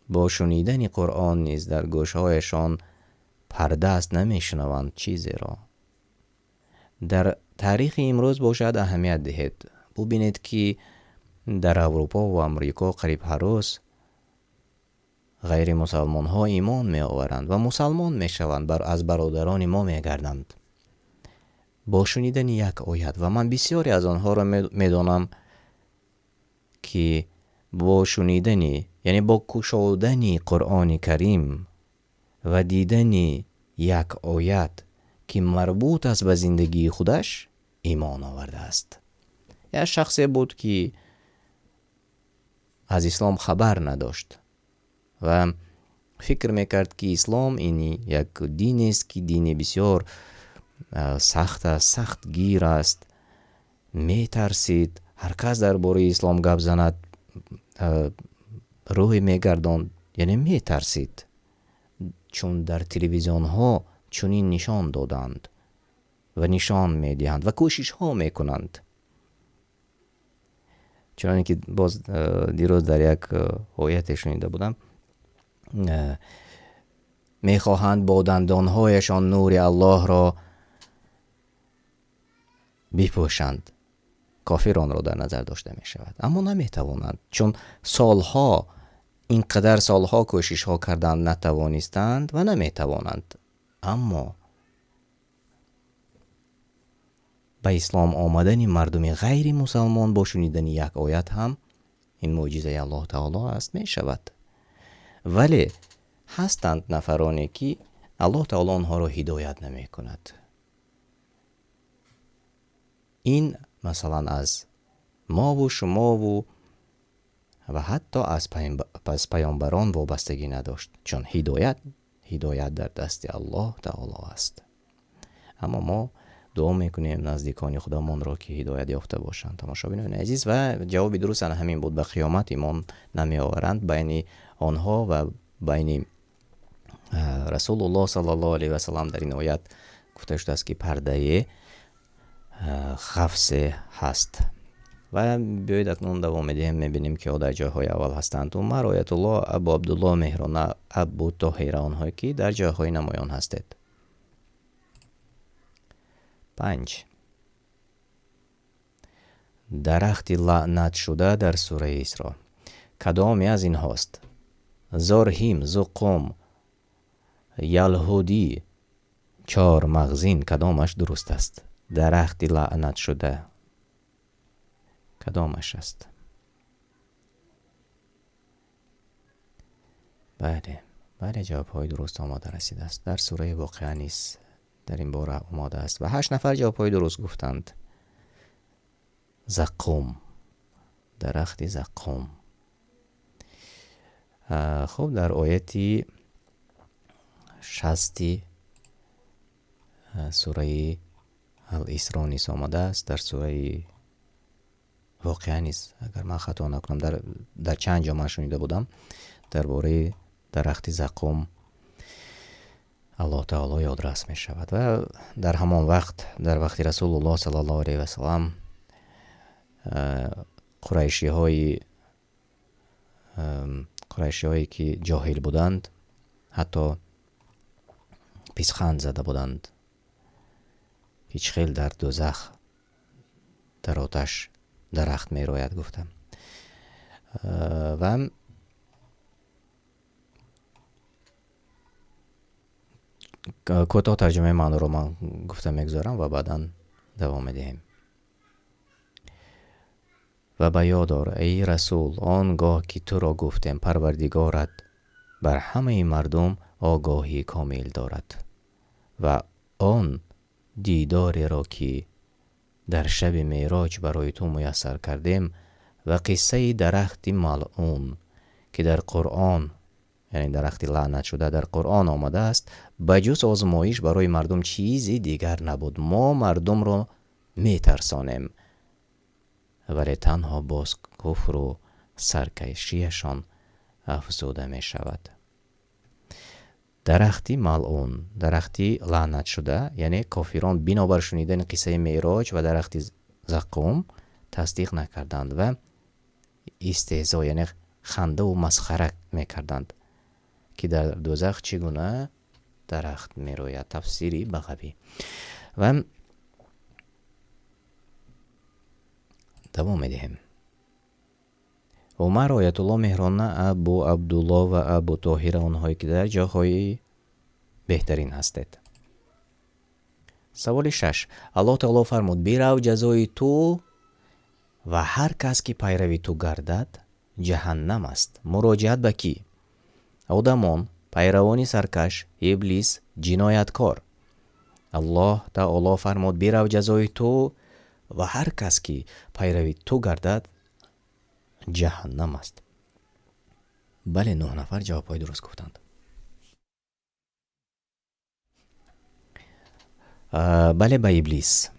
бо шунидани Қуръон низ дар гӯшҳояшон парда аст, намешунаванд чизеро. Дар таърихи имрӯз бошад аҳамият диҳед. Бубинед, ки дар Аврупо ва Амрико қариб ҳар рӯз ғайримусалмонҳо имон меоваранд ва мусалмон мешаванд, аз бародарони мо мегарданд. Бо шунидани як оят, ва ман бисёре аз онҳоро медонам, ки бо шунидани, яъне бо кушодани Қуръони Карим ва дидани як оят, ки марбут аст ба зиндагии худаш, имон овардааст. Як шахсе буд, ки аз ислом хабар надошт ва фикр мекард, ки ислом ин як динест, ки дини бисёр сахт аст, сахтгир аст, метарсид, ҳар кас дар бораи ислом гап занад, рӯй мегардонд, яъне метарсид, чун дар телевизионҳо чунин нишон доданд ва нишон медиҳанд ва кӯшишҳо мекунанд. Чуноне ки боз дирӯз дар як ояте шунида будам, мехоҳанд бо дандонҳояшон нури Аллоҳро бипӯшанд. Кофиронро дар назар дошта мешавад, аммо наметавонанд, чун солҳо, ин қадар солҳо кӯшишҳо карданд, натавонистанд ва наметавонанд. Аммо ба ислом омадани мардуми ғайри мусалмон бо шунидани як оят ҳам ин мӯъҷизаи Аллоҳ таоло аст, мешавад. Вале ҳастанд нафароне, ки Аллоҳ таоло онҳоро ҳидоят намекунад. Ин масалан аз мову шумову ва ҳатто аз паёмбарон вобастагӣ надошт, чун ҳидоят дар дасти Аллоҳ таоло аст. Аммо мо дуо мекунем наздикони худамонро, ки ҳидоят ёфта бошанд. Тамошобинони азиз, ва ҷавоби дуруст ана ҳамин буд. Ба қиёмат имон намеоваранд. Байни онҳо ва байни Расулуллоҳ саллаллоҳу алайҳи васаллам дар ин оят гуфта шудааст, ки пардае ғафсе ҳаст. Ва биёед акнун давом медиҳем, мебинем, ки дар ҷойҳои аввал ҳастанд Умар, Оятуллоҳ, Абу Абдуллоҳ, Меҳрона, Абу Тоҳира, онҳое ки дар ҷойҳои намоён ҳастед. 5. Дарахти лаънатшуда дар сураи Исро кадоме аз инҳост? Зорҳим, Зуқум, Ялҳудӣ, Чормағзин, кадомаш дуруст аст? Дарахти лаънатшуда кадомаш аст? Бале, бале, ҷавобҳои дуруст омода расидааст. Дар сураи Воқеа низ дар ин бора омода аст ва 8 нафар ҷавобҳои дуруст гуфтанд. Заққум, дарахти заққум. Хуб, дар ояти 60 сураи Ал-Исро низ омадааст. Дар сураи Воқеа низ, агар ман хато накунам, дар чанд ҷо ман шунида будам дар бораи дарахти заққум Аллоҳ таоло ёдрас мешавад. Ва дар ҳамон вақт, дар вақти Расулуллоҳ саллаллоҳу алайҳи васаллам, қурайшиҳое ки ҷоҳил буданд, ҳатто писханд зада буданд, ҳеҷ хел дар дӯзах дар оташ дарахт мерояд, гуфтам. Ва кӯтоҳ тарҷумаи маъноро ман гуфта мегузорам ва баъдан давом медиҳем. Ва ба ёд ор, эй расул, он гоҳ ки туро гуфтем, Парвардигорат бар ҳамаи мардум огоҳии комил дорад ва он дидореро ки Дар шаби Меъроҷ барои ту муяссар кардем ва қиссаи дарахти малъун, ки дар Қуръон, яъне дарахти лаънатшуда дар Қуръон омадааст, ба ҷуз озмоиш барои мардум чизи дигар набуд. Мо мардумро метарсонем, вале танҳо боз куфру саркашияшон афзуда мешавад. Дарахти малъун, дарахти лаънатшуда, яъне кофирон бинобар шунидани қиссаи Меъроҷ ва дарахти Заққум тасдиқ накарданд ва истеҳзо, яъне хандаву масхара мекарданд, ки дар дӯзах чӣ гуна дарахт мерояд. Тафсири Бағавӣ. Ва давом медиҳем. Умар, Оятулло Меҳрона, Абу Абдулло ва Абу Тоҳира, онҳое ки дар ҷойҳои беҳтарин ҳастед. Саволи 6. Аллоҳ таоло фармуд: бирав, ҷазои ту ва ҳар кас ки пайрави ту гардад ҷаҳаннам аст. Муроҷиат ба кӣ? Одамон, пайравони саркаш, иблис, ҷинояткор. Аллоҳ таоло фармуд: бирав, ҷазои ту ва ҳар кас ки пайрави ту гардад ҷаҳаннам аст. Бале, 9 нафар ҷавобҳои дуруст гуфтанд. Бале, ба иблис.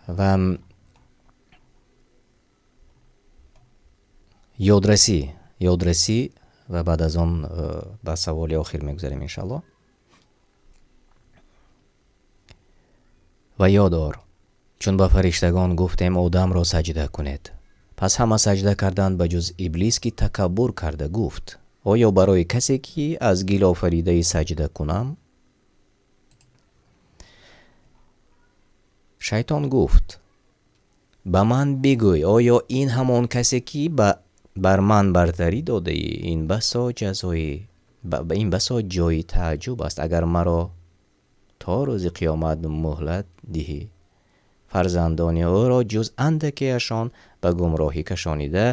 Ва ёдрасӣ ва баъд аз он ба саволи охир мегузарем иншаллоҳ. Ва ёд ор, чун ба фариштагон гуфтем Одамро саҷда кунед. Пас ҳама саҷда карданд ба ҷуз иблис, ки такаббур карда гуфт: оё барои касе ки аз гил офаридаи саҷда кунам? Шайтон гуфт: ба ман бигӯй, оё ин ҳамон касе ки бар ман бартарӣ додаӣ? Ин басо ҷазои, ин басо ҷои тааҷҷуб аст, агар маро то рӯзи қиёмат муҳлат диҳӣ. Фарзандони ӯро ҷуз андакеашон ба гумроҳӣ кашонида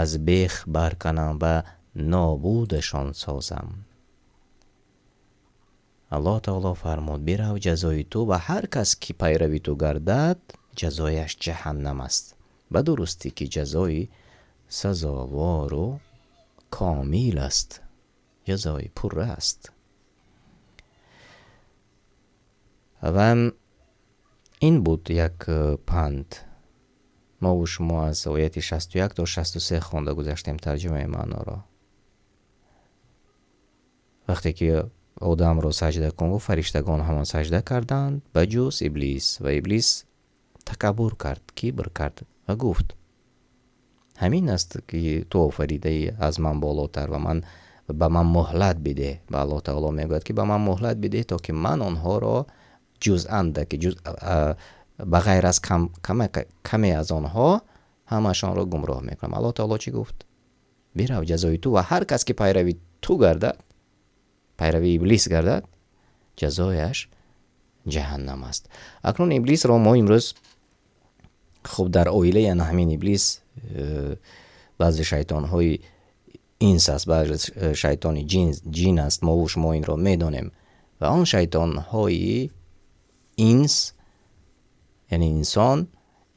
аз бех барканам ва нобудашон созам. Аллоҳ таоло фармуд: бирав, ҷазои ту ва ҳар кас ки пайрави ту гардад ҷазояш ҷаҳаннам аст. Ба дурустӣ ки ҷазои сазовору комил аст, ҷазои пурра аст. Ва ин буд як панд. Мо ва шумо аз ояти 61 то 63 хонда гузаштем тарҷумаи маъноро. Вақте ки Одамро саҷда кун гуфт, фариштагон ҳама саҷда карданд ба ҷуз иблис, ва иблис такаббур кард, кибр кард ва гуфт: ҳамин аст ки ту офаридаи аз ман болотар ва ман ба ман муҳлат бидеҳ. Ба Аллоҳ таоло мегӯяд ки ба ман муҳлат бидеҳ, то ки ман онҳоро ҷуз андаке, ҷуз, ба ғайр аз каме аз онҳо ҳамашонро гумроҳ мекунам. Аллоҳ таоло чӣ гуфт? Бирав, ҷазои ту ва ҳар кас ки пайрави ту гардад, пайрави иблис гардад, ҷазояш ҷаҳаннам аст. Акнун иблисро мо имрӯз хуб дар оилаи ана ҳамин иблис, баъзе шайтонҳои инс аст, баъзе шайтони ҷин аст, мо ва шумо инро медонем. Ва он шайтонҳои инс, яъне инсон,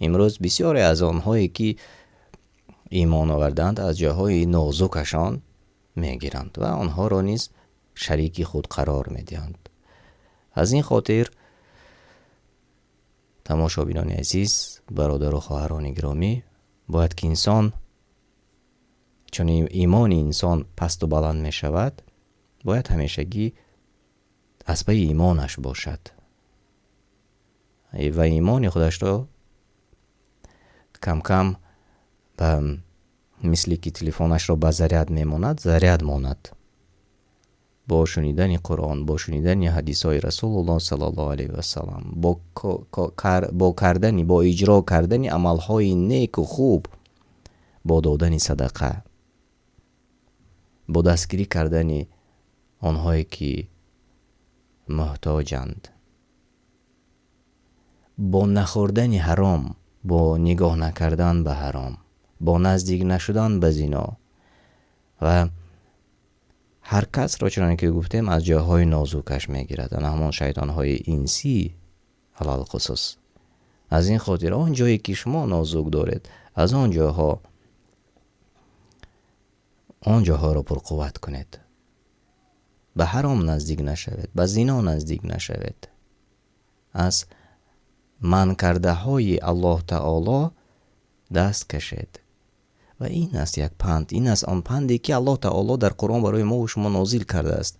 имрӯз бисёре аз онҳое ки имон оварданд аз ҷойҳои нозукашон мегиранд ва онҳоро низ шарики худ қарор медиҳанд. Аз ин хотир тамошобинони азиз, бародару хоҳарони гиромӣ, бояд ки инсон, чун имони инсон пасту баланд мешавад, бояд ҳамешагӣ аз пайи имонаш бошад ва имони худашро кам-кам ба мисли ки телефонашро ба заряд мемонад, заряд монад. Бо шунидани Қуръон, бо шунидани ҳадисҳои Расулуллоҳ саллаллоҳу алайҳи васаллам, бо иҷро кардани амалҳои неку хуб, бо додани садақа, бо дастгирӣ кардани онҳое ки муҳтоҷанд, бо нахӯрдани ҳаром, бо нигоҳ накардан ба ҳаром, бо наздик нашудан ба зино ва Ҳар касро, чуноне ки гуфтем, аз ҷойҳои нозукаш мегирад, ана ҳамон шайтонҳои инсӣ алалхусус. Аз ин хотир он ҷое ки шумо нозук доред, аз он ҷойҳо, он ҷойҳоро пурқувват кунед. Ба ҳаром наздик нашавед, ба зино наздик нашавед. Аз манъкардаҳои Аллоҳ Таоло даст кашед. Ва ин аст як панд, ин аст он панде ки Аллоҳ Таоло дар Қуръон барои мо ва шумо нозил кардааст.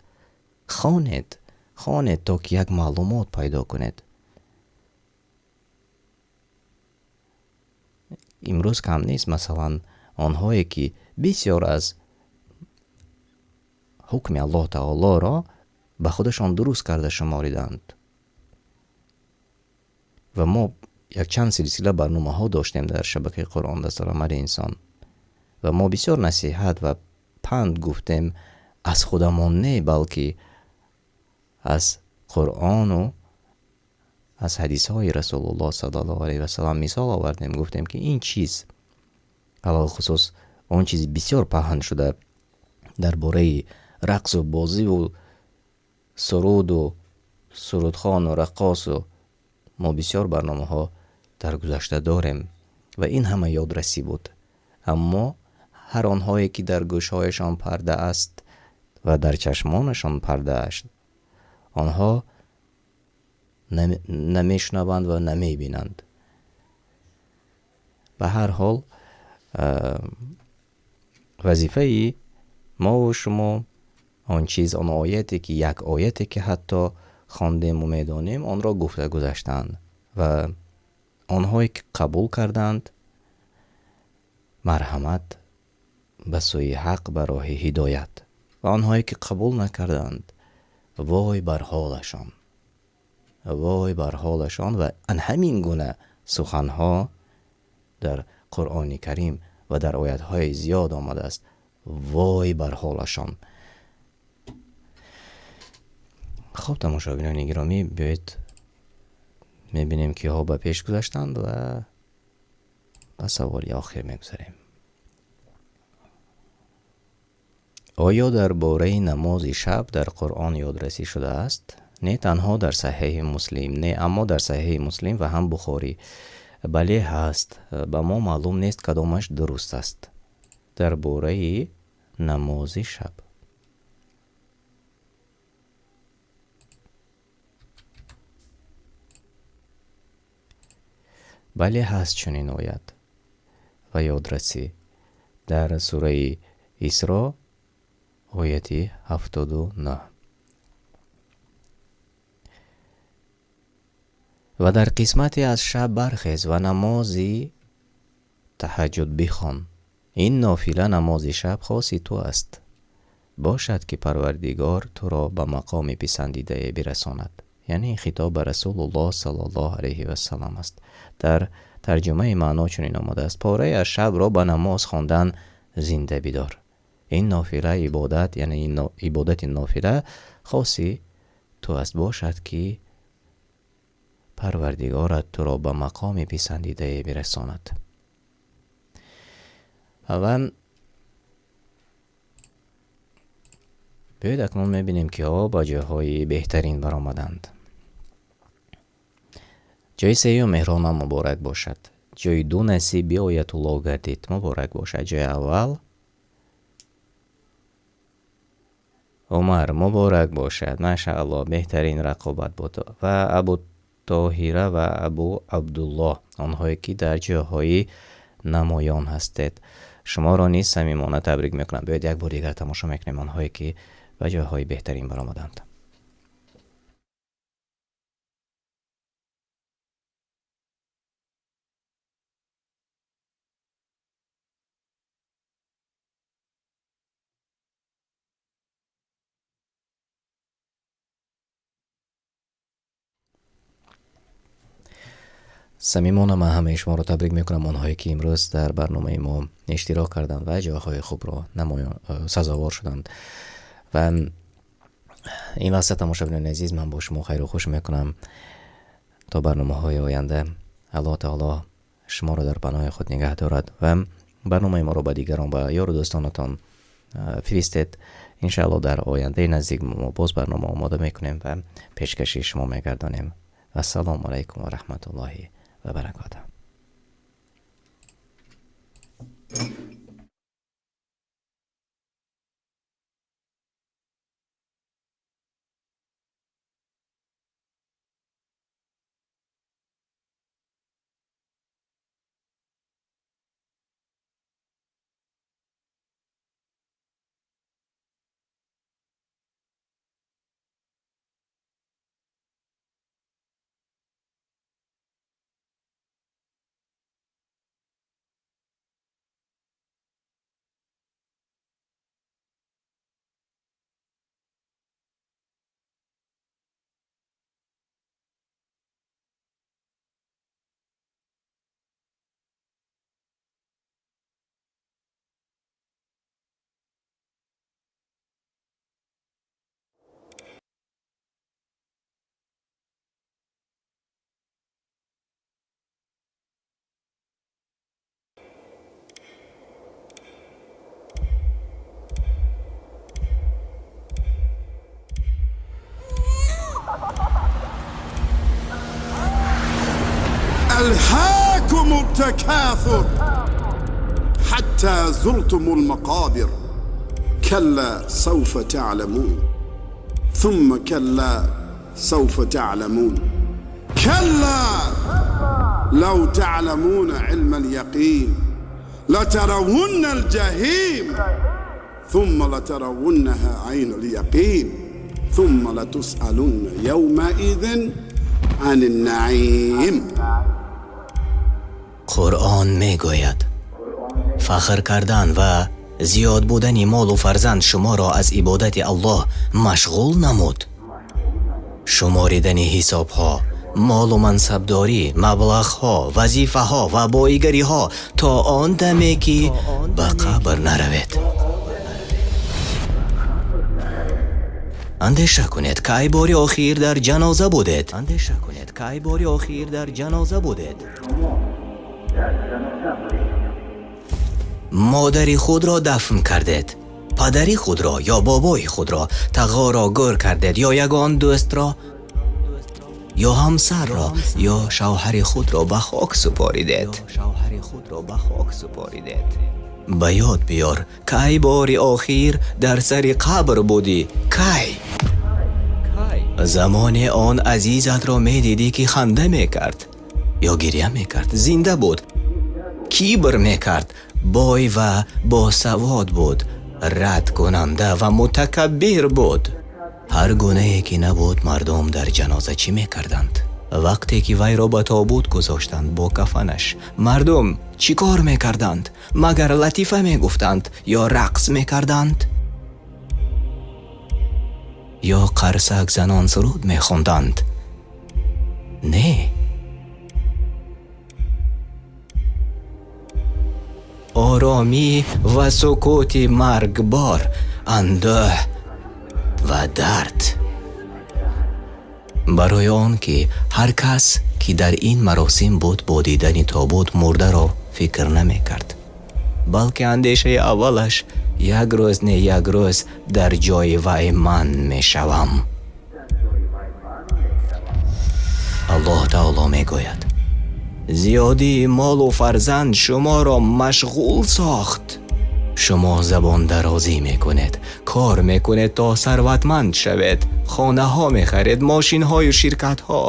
Хонед, хонед то ки як маълумот пайдо кунед. Имрӯз кам нест, масалан, онҳое ки бисёр аз ҳукми Аллоҳ Таолоро ба худашон дуруст карда шумориданд. Ва мо якчанд силсила барномаҳо доштем дар шабакаи Қуръон дастурамали инсон. Ва мо бисёр насиҳат ва панд гуфтем аз худамон не, балки аз Қуръону аз ҳадисҳои Расулуллоҳ саллаллоҳу алайҳи васаллам мисол овардем, гуфтем ки ин чиз, алалхусус он чизи бисёр паҳн шуда дар бораи рақсу бозиву суруду сурудхону раққосу, мо бисёр барномаҳо дар гузашта дорем ва ин ҳама ёдрасӣ буд. Аммо ҳар онҳое ки дар гӯшҳояшон парда аст ва дар чашмонашон парда аст, онҳо намешунаванд ва намебинанд. Ба ҳар ҳол, вазифаи мо ва шумо он чиз, он ояте ки як ояте ки ҳатто хондему медонем, онро гуфта гузаштанд ва онҳое ки қабул карданд, марҳамат ба сӯи ҳақ, ба роҳи ҳидоят, ва онҳое ки қабул накарданд, вой бар ҳолашон, вой бар ҳолашон. Ва ан ҳамин гуна суханҳо дар Қуръони Карим ва дар оятҳои зиёд омадааст. Вой бар ҳолашон. Хуб, тамошобинони гиромӣ, биёед мебинем киҳо ба пеш гузаштанд ва ба саволи охир мегузарем. Оё дар бораи намози шаб дар Қуръон ёдрасӣ шудааст? Не танҳо дар Саҳеҳи Муслим, не, аммо дар Саҳеҳи Муслим ва ҳам Бухорӣ. Бале ҳаст, ба мо маълум нест кадомаш дуруст аст. Дар бораи намози шаб. Бале ҳаст чунин оят ва ёдрасӣ дар сураи Исро ояти 79. Ва дар қисмате аз шаб бархез ва намози таҳаҷҷуд бихон. Ин нофила намози шаб хоси ту аст. Бошад ки Парвардигор туро ба мақоми писандидае бирасонад. Яъне ин хитоб ба Расулуллоҳ саллаллоҳу алайҳи вассалам аст. Дар тарҷумаи маъно чунин омадааст: порае аз шабро ба намоз хондан зинда бидор. Ин нофила ибодат, яъне ин ибодати нофила хоси ту аст. Бошад ки Парвардигорат туро ба мақоми писандидае бирасонад. Ва биёед акнун мебинем киҳо ба ҷойҳои беҳтарин баромаданд. Ҷойи сеюм Меҳрона муборак бошад. Ҷойи ду насиби Оятуллоҳ гардид, муборак бошад. Ҷойи аввал Умар муборак бошад. Машааллоҳ, беҳтарин рақобат буд. Ва Абу Тоҳира ва Абу Абдуллоҳ, онҳое ки дар ҷойҳои намоён ҳастед, шуморо низ самимона табрик мекунам. Биёед як бор дигар тамошо мекунем онҳое ки ба ҷойҳои беҳтарин баромаданд. Самимона ман ҳамаи шуморо табрик мекунам, онҳое ки имрӯз дар барномаи мо иштирок карданд ва ҷойҳои хубро сазовор шуданд. Ва ин лаҳза, тамошобинони азиз, ман бо шумо хайру хуш мекунам то барномаҳои оянда. Аллоҳ таоло шуморо дар паноҳи худ нигаҳ дорад ва барномаи моро ба дигарон, ба ёру дӯстонатон Фиристед, иншаалло, дар ояндаи наздик мо боз барнома омода мекунем ва пешкаши шумо мегардонем. Ассалому алайкум ва раҳматуллоҳи ва баракотуҳ. ألهاكم التكاثر حتى زرتم المقابر. كلا سوف تعلمون، ثم كلا سوف تعلمون. كلا لو تعلمون علم اليقين لترون الجحيم، ثم لترونها عين اليقين، ثم لتسألن يومئذ عن النعيم. Қуръон мегӯяд: фахр кардан ва зиёд будани молу фарзанд шуморо аз ибодати Аллоҳ машғул намуд. Шуморидани ҳисобҳо, молу мансабдорӣ, маблағҳо, вазифаҳо ва боигариҳо то он даме ки ба қабр наравед. Андеша кунед, кай бори охир дар ҷаноза будед? Андеша кунед, кай бори охир дар ҷаноза будед? Модари худро дафн кардед, падари худро ё бобои худро, тағоро гӯр кардед ё ягон дӯстро ё ҳамсарро ё шавҳари худро ба хок супоридед. Ба ёд биёр, кай бори охир дар сари қабр будӣ? Кай? Замоне он азизатро медидӣ, ки ханда мекард ё гиря мекард, зинда буд, кибр мекард, бой ва босавод буд, радкунанда ва мутакаббир буд. Ҳар гунае ки набуд, мардум дар ҷаноза чӣ мекарданд? Вақте ки вайро ба тобут гузоштанд бо кафанаш, мардум чӣ кор мекарданд? Магар латифа мегуфтанд ё рақс мекарданд? Ё қарсак занон суруд мехонданд? Не. Оромӣ ва сукути маргбор, андӯҳ ва дард. Барои он ки ҳар кас ки дар ин маросим буд, бо дидани тобут мурдаро фикр намекард, балки андешаи аввалаш як рӯз не як рӯз дар ҷои вай ман мешавам. Аллоҳ таоло мегӯяд: зиёдии молу фарзанд шуморо машғул сохт. Шумо забондарозӣ мекунед, кор мекунед то сарватманд шавед, хонаҳо мехаред, мошинҳою ширкатҳо.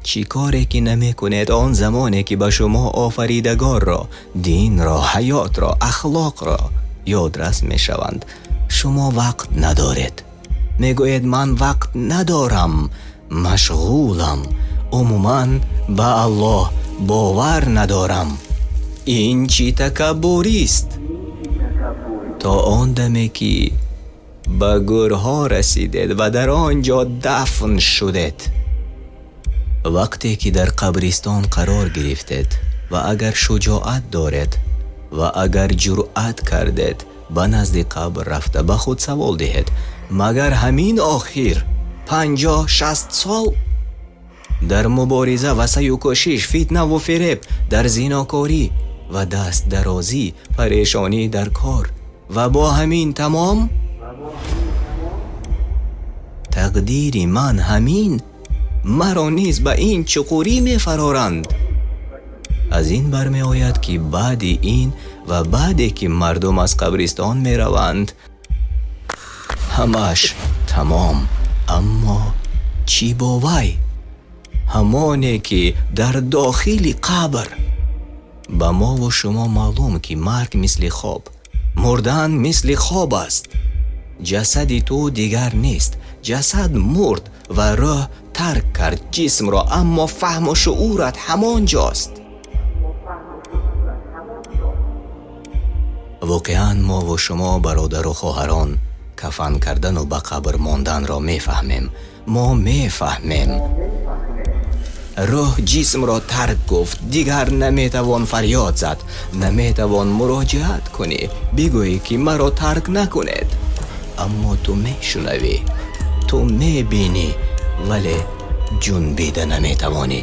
Чӣ коре ки намекунед он замоне ки ба шумо офаридагорро, динро, ҳаётро, ахлоқро ёдрас мешаванд. Шумо вақт надоред. Мегӯед: ман вақт надорам, машғулам, умуман ба Аллоҳ бовар надорам. Ин чӣ такаббурист? То он даме ки ба гӯрҳо расидед ва дар он ҷо дафн шудед. Вақте ки дар қабристон қарор гирифтед ва агар шуҷоат доред ва агар ҷуръат кардед, ба назди қабр рафта ба худ савол диҳед: магар ҳамин охир 50-60 сол дар мубориза ва саъю кӯшиш, фитнаву фиреб, дар зинокорӣ ва дастдарозӣ, парешонӣ дар кор, Ва бо ҳамин тамом? Тақдири ман ҳамин, маро низ ба ин чуқурӣ мефароранд. Аз ин бармеояд, ки баъди ин ва баъде ки мардум аз қабристон мераванд, ҳамаш тамом. Аммо чӣ бо вай? Ҳамоне ки дар дохили қабр. Ба мову шумо маълум, ки марг мисли хоб, мурдан мисли хоб аст. Ҷасади ту дигар нест, ҷасад мурд ва рӯҳ тарк кард ҷисмро, аммо фаҳму шуурат ҳамон ҷост. Воқеан мову шумо, бародару хоҳарон, кафан кардану ба қабр монданро мефаҳмем. Мо мефаҳмем. Рӯҳ ҷисмро тарк гуфт, дигар наметавон фарёд зад, наметавон муроҷиат кунӣ, бигӯӣ ки маро тарк накунед. Аммо ту мешунавӣ, ту мебинӣ, вале ҷунбида наметавонӣ.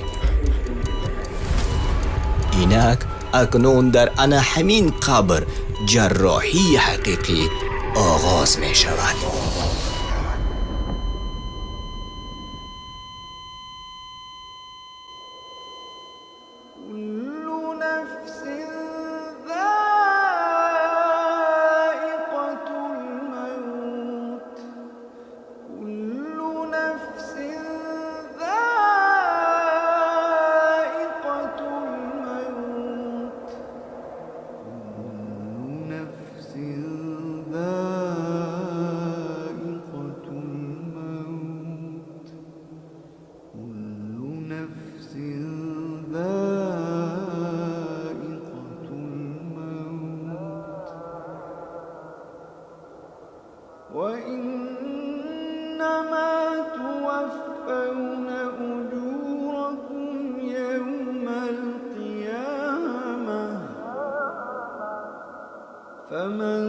Инак акнун дар ана ҳамин қабр ҷарроҳии ҳақиқӣ оғоз мешавад. وإنما توفون أجوركم يوم القيامة فمن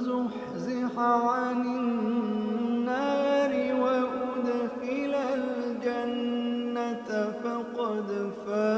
زحزح عن النار وأدخل الجنة فقد فاز.